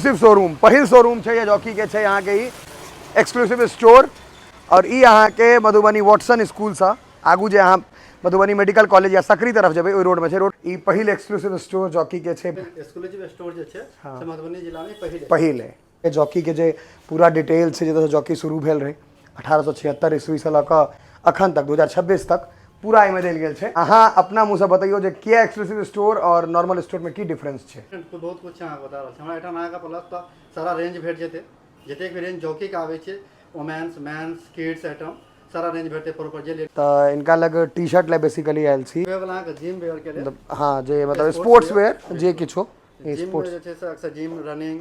Exclusive showroom, पहिल showroom छै jockey के छै अहाँके ई एक्सक्लूसिव स्टोर। और ई अहाँके मधुबनी वॉटसन स्कूलसँ आगू जे अहाँ मधुबनी मेडिकल कॉलेज या सकरी तरफ जेबै, ओहि रोडमे छै रोड। ई पहिल एक्सक्लूसिव स्टोर जॉकी के छै। एक्सक्लूसिव स्टोर जे छै से मधुबनी जिलामे पहिल। पहिल है। जॉकी के जे पूरा डिटेल छै, जतऽसँ जॉकी शुरू भेल रहै 1876 ईस्वीसँ लऽ कऽ अखन तक 2026 तक, पूरा एहिमे देल गेल छै। अहाँ अपना मुँहसँ बतैयौ जे किया एक्सक्लूसिव स्टोर आओर नॉर्मल स्टोरमे की डिफरेंस छै? बहुत कुछ अहाँके बता रहल छी। हमरा एहिठाम अहाँके प्लस तऽ सारा रेंज भेट जेतै, जतेक भी रेंज जॉकीके आबै छै, वोमेन्स, मेन्स, किड्स आइटम, सारा रेंज भेटतै प्रॉपर जे तऽ इनका लग टी शर्ट लए बेसिकली आयल छी। वला अहाँके जिम वेयर के लेल। हँ, जे मतलब स्पोर्ट्स वेयर जे किछो। जिम जे छै से अक्सर जिम, रनिंग,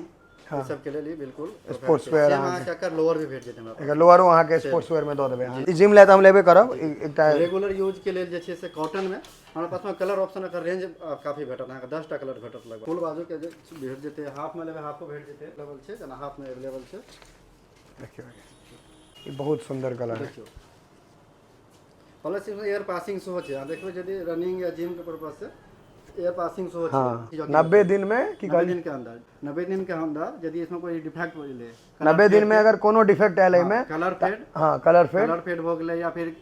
ई सबके लेल ई बिल्कुल स्पोर्ट्स वेयर। सेम अहाँके एकर लोअर भी भेट जेतै हमरा। एकर लोअरो अहाँके स्पोर्ट्स वेयर में दऽ देबै अहाँ। ई जिम लए तऽ हम लेबे करब ई एकटा। रेगुलर यूज के लेल जे छै से कॉटन में हमरा पास में कलर ऑप्शन, एकर रेंज काफी भेटत अहाँके, 10टा कलर भेटत लगभग। फुल बाजू के जे भेट जेतै, हाफ में लेबै हाफो भेट जेतै। अवेलेबल छै, जेना हाफ में अवेलेबल छै। देखियौ, ई बहुत सुन्दर कलर है। देखियौ, प्लस इसमे एयर पासिंग सेहो छै। अहाँ देखबै यदि रनिंग या जिम के पर्पज से एयर पासिंग सेहो छै। 90 दिन में की? 90 दिन के अंदर, 90 दिन के अंदर यदि इसमें कोई डिफेक्ट एलै। 90 दिन में अगर कोनो डिफेक्ट आयल एहिमे। Colour fade. हँ, कलर फेड। कलर फेड भऽ गेलै या फिर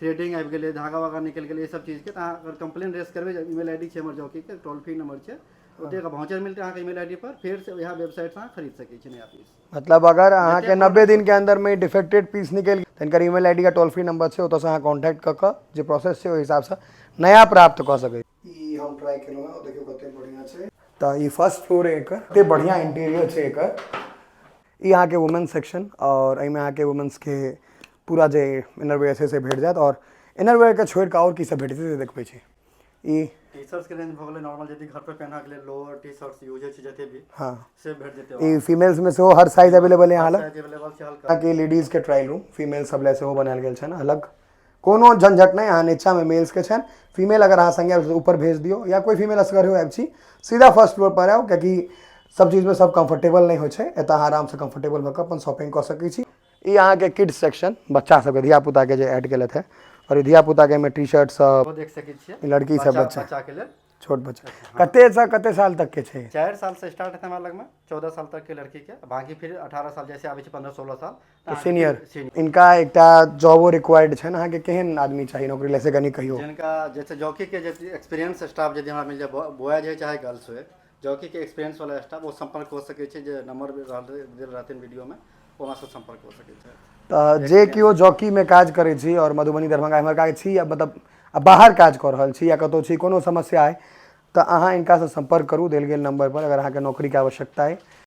थ्रेडिंग आबि गेलै, धागा वागा निकलि गेलै, ई सब चीजके तऽ अहाँ अगर कंप्लेन रेस करबै, ईमेल आईडी छै हमर जॉकी के, टोल फ्री नंबर छै, ओतेक भाउचर मिलतै अहाँके ईमेल आईडी पर, फेर से वएह वेबसाइट से अहाँ खरीद सकै छी नया पीस। मतलब अगर अहाँके 90 दिन के अंदर में डिफेक्टेड पीस निकलि गेल तऽ हिनकर ईमेल आईडी का टोल फ्री नंबर छै, ओतऽसँ अहाँ कॉन्टैक्ट कऽ कऽ जे प्रोसेस छै ओहि हिसाबसँ नया प्राप्त कऽ सकै छी। ई हम ट्राई केलहुँ हँ, देखियौ कते बढ़िआँ छै। तऽ ई फर्स्ट फ्लोर है एकर, कते बढ़िआँ इंटीरियर छै एकर। ई अहाँके वुमेन्स सेक्शन आओर एहिमे अहाँके वुमेन्सके पूरा जे इनरवेयर छै से भेट जायत। आओर इनरवेयरके छोड़ि कऽ आओर की सब भेटै छै से देखबै छी ई। टी शर्ट्स के रेंज भऽ गेलै, नॉर्मल यदि घर पर पहिनऽ के लेल लोअर, टी शर्ट्स यूज होइ छै जते भी, से भेट जेतै। ई फीमेल्स में सेहो हर साइज अवेलेबल है अहाँ लग? साइज अवेलेबल छै हल्का। अहाँके लेडीज के ट्रायल रूम फीमेल सब लए सेहो बनायल गेल छनि अलग, कोनो झंझट नहि। अहाँ नीचाँमे मेल्स के छनि, फीमेल अगर अहाँ संगे आबि छी तऽ ऊपर भेज दियौ, या कोइ फीमेल असगर हो आबि छी, सीधा फर्स्ट फ्लोर पर आउ, कियाकि सब चीजमे सब कम्फर्टेबल नहि होइ छै। एतऽ अहाँ आरामसँ कम्फर्टेबल भऽ कऽ अपन शॉपिंग कऽ सकै छी। ई अहाँके किड्स सेक्शन, बच्चा सबके, धिया पुताके जे ऐड केलथि है। आओर ई धिया पुताके एहिमे टी शर्ट सब। ओहो देख सकै छियै। लड़की सब, बच्चा। बच्चा के लेल। छोट बच्चा कते सँ कते साल तक के छै? 4 साल से स्टार्ट हेतै हमरा लगमे, 14 साल तक के लड़की के, बाकी फिर 18 साल जैसे आबै छै, 15-16 साल तऽ अहाँके सीनियर। फिर सीनियर। इनका एकटा जॉबो रिक्वायर्ड छनि। अहाँके केहन आदमी चाही नौकरी लए, से कनि कहियौ। जिनका जैसे जॉकी के जे एक्सपीरियंस स्टाफ यदि हमरा मिल जाए, बॉयज है चाहे गर्ल्स हुए, जॉकी के एक्सपीरियंस वाला स्टाफ, ओ सम्पर्क हो सकै छै। जे नंबर देल रहथिन वीडियो में, ओ हमरा से सम्पर्क हो सकै छै। तऽ जे केओ जॉकीमे काज करै छी आओर मधुबनी, दरभंगा एम्हरका छी या मतलब आ बाहर काज कऽ रहल छी या कतहु छी, कोनो समस्या अइ तऽ अहाँ हिनकासँ सम्पर्क करू देल गेल नम्बर पर, अगर अहाँके नौकरीके आवश्यकता अइ।